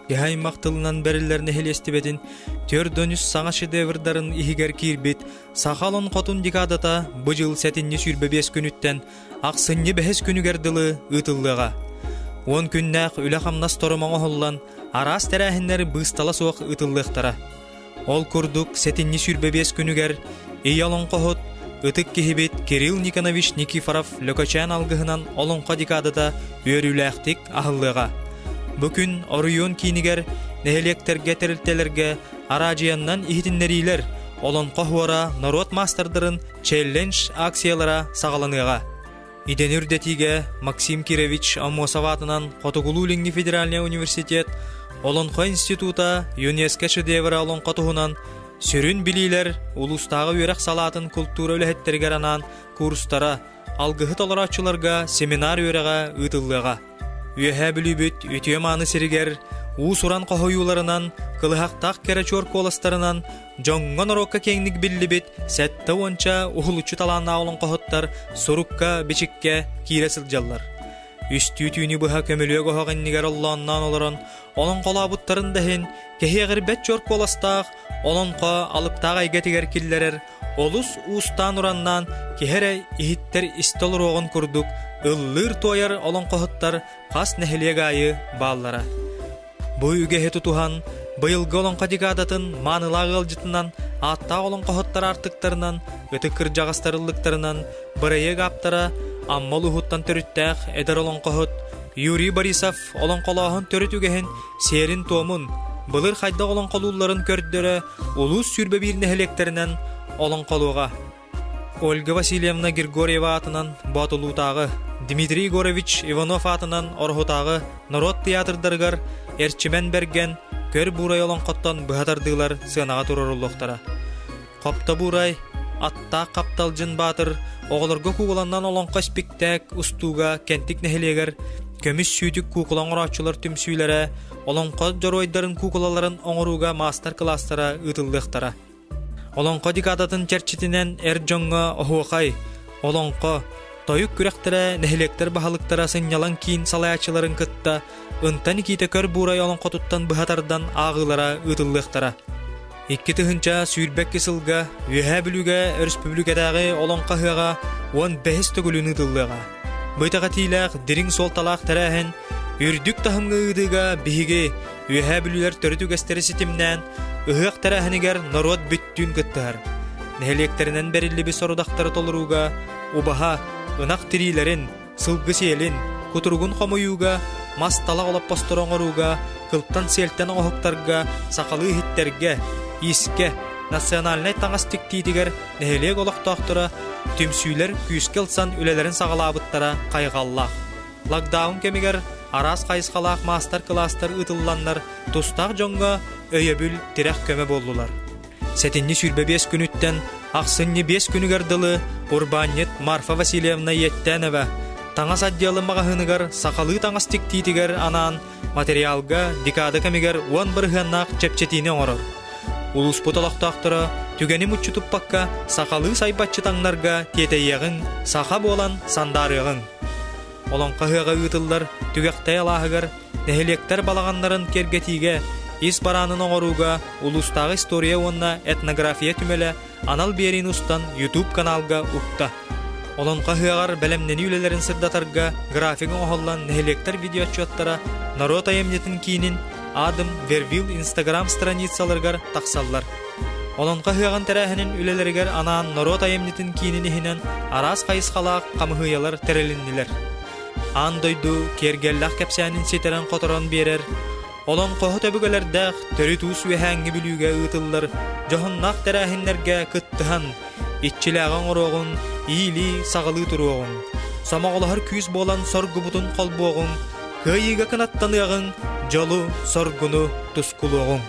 Киһи аймах тылынан бэриллэр нэһилиэстибэтин 43 саҥа шедеврдарын иһигэр киирбит Саха олоҥхотун декадата бу дьыл сэтинньи 25 күнүттэн ахсынньы бэһис күнүгэр дылы ыытыллыаҕа. Уон күннээх үлэ-хамнас торума оҥоһуллан, араас тэрээһиннэр быыстала суох ыытыллыахтара. Ол курдук сэтинньи 25 күнүгэр Ийэ олоҥхоһут, ытык киһибит Кирилл Никонович Никифоров Лөкөчөөн алгыһынан олоҥхо декадата үөрүүлээхтик аһыллыаҕа. Бу күн оройуон киинигэр, нэһилиэктэргэ, тэрилтэлэргэ араадьыйаннан иһитиннэриилэр, олоҥхо оһуора норуот маастардарын челлендж акциялара саҕаланыаҕа. Идэни үрдэтиигэ Максим Кирович Аммосов аатынан Хотугулуу-Илиҥҥи федеральнай университет Олоҥхо института ЮНЕСКО шедеврэ олоҥхо туһунан сүрүн билиилэр улуустааҕы үөрэх салаатын култуура үлэһиттэригэр анаан курстара, алгыһы толорооччуларга семинар үөрэҕэ ыытыллыаҕа. Үөһээ Бүлүүбүт үтүө-мааны сиригэр уус-уран хоһуйууларынан, кылыһахтаах кэрэ чуор куоластарынан дьоҥҥо-норуокка киэҥник биллибит сэттэ уонча уһулуччу талааннаах олоҥхоһуттар сурукка-бичиккэ киирэ сылдьаллар. Үстүү түүнү быһа көмүлүөк оһох иннигэр оллоонноон олорон олоҥхолообуттарын да иһин кэһиэҕирбэт чуор куоластаах олоҥхо алыптаах эйгэтигэр киллэрэр олус уустаан-ураннаан киһи эрэ иһиттэр истэ олоруоҕун курдук ыллыыр-туойар олоҥхоһуттар хас нэһилиэк аайы бааллара. Бу үгэһи тутуһан, быйылгы олоҥхо декадатын маанылаах ыалдьытынан, ааттаах олоҥхоһуттар аартыктарынан, ытык кырдьаҕастар ыллыктарынан бырайыак ааптара Амма улууһуттан төрүттээх эдэр олоҥхоһут Юрий Борисов олоҥхолооһун төрүт үгэһин сиэрин-туомун, былыр хайдах олоҥхолуулларын көрдөрө улуус 21 нэһилиэктэринэн олоҥхолуоҕа. Ольга Васильевна Григорьева аатынан Боотулуутааҕы, Дмитрий Егорович Иванов аатынан Ороһутааҕы норуот театрдарыгар Эрчимэн Бэргэн, Көр Буурай олоҥхоттон быһа тардыылар сыанаҕа туруоруллуохтара. Хопто Буурай, Аттаах Хапталдьын Баатыр оҕолорго куукуланнан олоҥхо испиктээк устууга Кэнтик нэһилиэгэр көмүс сүүтүк куукула оҥорооччулар түмсүүлэрэ олоҥхо дьоруойдарын куукулаларын оҥорууга маастар-кылаастара ыытыллыахтара. Олоҥхо декадатын чэрчитинэн эр дьоҥҥо оһуохай, олоҥхо, тойук күрэхтэрэ нэһилиэктэр баһылыктара сынньалаҥ киин салайааччыларын кытта Ынта Никита Көр Буурай олоҥхотуттан быһа тардан ааҕыылара ыытыллыахтара. 2022 сылга Үөһээ Бүлүүгэ өрөспүүбүлүкэтээҕи Олоҥхо ыһыаҕа 15 төгүлүн ыытыллыаҕа. Бу итэҕэтиилээх, дириҥ суолталаах тэрээһин үрдүк таһымҥа ыытыыга биһиги Үөһээ Бүлүүлэр төрүт үгэстэри ситимнээн, ыһыах тэрээһинигэр норуот бүттүүн кыттыһар. Нэһилиэктэринэн бэриллибит сорудахтары толорууга убаһа, ынах тириилэрин, сылгы сиэлин, кутуругун хомуйууга, мас талах олоппостору оҥорууга, кылтан-сиэлтэн оҥоһуктарга, сахалыы иһиттэргэ, иискэ, национальнай таҥас тиктиитигэр нэһилиэк олохтоохторо түмсүүлэр күүскэ ылсан үлэлэрин саҕалаабыттара хайҕаллаах. Локдаун кэмигэр араас хайысхалаах маастар-кылаастар ыытылланнар тустаах дьоҥҥо өйөбүл, тирэх көмө буоллулар. Сэтинньи 25 күнүттэн ахсынньы 5 күнүгэр дылы урбаанньыт Марфа Васильевна Иэттээнэбэ таҥас отделын маҕаһыыныгар сахалыы таҥас тиктиитигэр анаан материалга декада кэмигэр уон бырыһыаннаах чэпчэтиини оҥорор. Улууспут олохтоохторо түгэни муччу туппакка сахалыы сайбаччы таҥнарга тиэтэйиэҕиҥ, саха буолан сандаарыаҕыҥ. Олоҥхо ыһыаҕа ыытыллар Түгэхтэй алааһыгар нэһилиэктэр балаҕаннарын киэргэтиигэ, ис бараанын оҥорууга улуустааҕы история уонна этнография түмэлэ анал биэриини устан YouTube каналга укта. Олоҥхо ыһыаҕар бэлэмнэнии үлэлэрин сырдатарга график оҥоһуллан нэһилиэктэр видеоотчуоттара норуот айымньытын киинин Адам Вервил Инстаграм страницаларыгар тахсаллар. Олоҥхо ыһыаҕын тэрээһинин үлэлэригэр анаан норуот айымньытын киинин иһинэн араас хайысхалаах хамыһыйалар тэрилиннилэр. Аан дойду киэргэллээх кэпсээнин ситэрэн-хоторон биэрэр олоҥхоһут өбүгэлэрдээх төрүт уус үөһээҥҥи Бүлүүгэ ыытыллар дьоһуннаах тэрээһиннэргэ кыттыһан, иччилээҕи оҥоруоҕун, иилии-саҕалыы туруоҕуҥ, сомоҕолоһор күүс буолан соргубутун холбуоҕуҥ, кыайыыга кынаттаныаҕыҥ, дьолу-соргуну тускулуоҕуҥ.